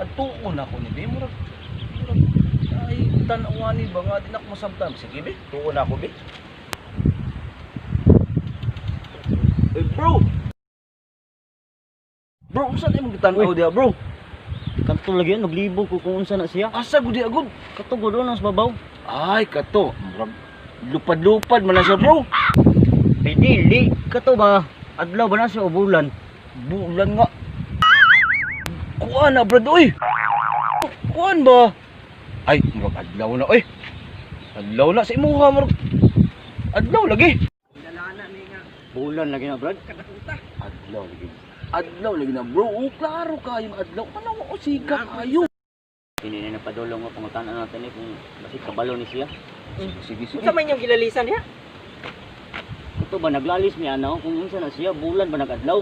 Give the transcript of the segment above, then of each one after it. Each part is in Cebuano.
Adtuon ako ni be, murag murag ay tan-awan ni ba nga di na ako masabtan. Sige be, tuon ako be. Eh bro. Bro, unsa na imong gitan-aw diha, bro? Kanto lagi yan, naglibog ko kung unsa na siya. Asa gud diha gud? Kato gud na sa babaw. Ay, kato. Murag lupad-lupad man na siya, bro. Ay dili, kato ba? Adlaw ba na siya o bulan? Bulan nga. Kuan na, brad, oy. Kuan ba? Ay, murag adlaw na, oy. Adlaw na sa imuha, murag adlaw lagi. Bulan lagi na, brad. Adlaw lagi. Adlaw lagi na, bro. Oh, klaro kayo adlaw. Tanaw ko siga kayo. Hindi na napadulong nga pangutana natin eh kung basi kabalo ni siya. Sige, sige. Unsa man yung gilalisan diha? Kato ba naglalis niya ano kung unsa na siya, bulan ba nagadlaw?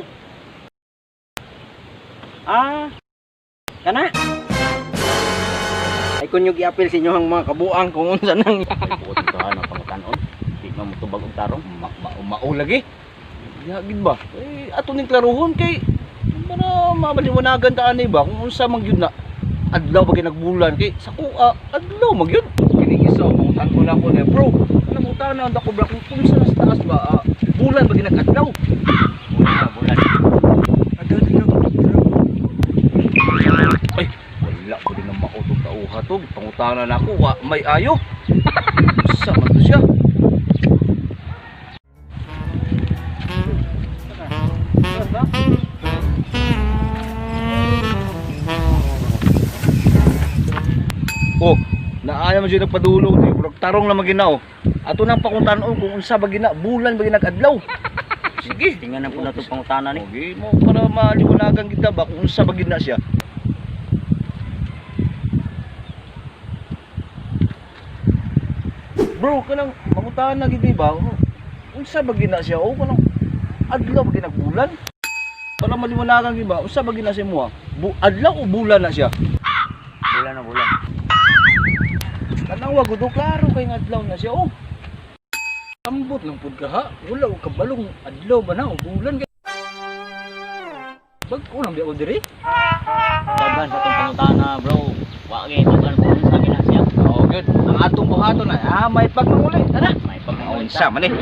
Ah. Kana. Ay kun yung giapil sa inyo ang mga kabuang kung unsa nang Ay buot ka na pangutanon. Di man motubag og tarong. Ma ma mao lagi. Yagid ba? Eh, ato ning klaruhon kay para mabaliwanagan ta ani ba kung unsa man gyud na adlaw ba nagbulan kay sa kuha adlaw man gyud. Kini isa pangutan ko na ko na bro. Ano mo tanan ko bro kung unsa na sa taas ba bulan ba ginag-adlaw? Bulan na, bulan. Ay, wala ko din ang mautog tauha to. Pangutana na ako, wa, may ayo. Sa man to siya. Oh, naaya man siya nagpadulong ni murag tarong na maginaw. Ato nang pakuntanon kung unsa ba gina bulan ba ginag-adlaw. Sige, Tingnan na po na itong pangutana ni. Okay, mo para maliwanagan kita ba kung unsa ba gid na siya. Bro, kanang mangutahan na gid ba? Unsa ba gid na siya? O kanang adlaw ba ginagbulan? Para maliwanagan gid ba? Unsa ba gid na siya mo? Adlaw o bulan na siya? Bulan na bulan. Tanawa gud oh, klaro kay nga adlaw na siya oh. Ambot lang pud ka ha. Wala ko kabalong adlaw ba na o bulan kay. Bag-o lang biya ko diri. Dagan sa itong pangutana, bro. Wa gyud tugan kung unsa gina siya. Oh, good. Ang atong buhaton na, may pagmanguli. Tara. May pagmanguli Unsa man eh.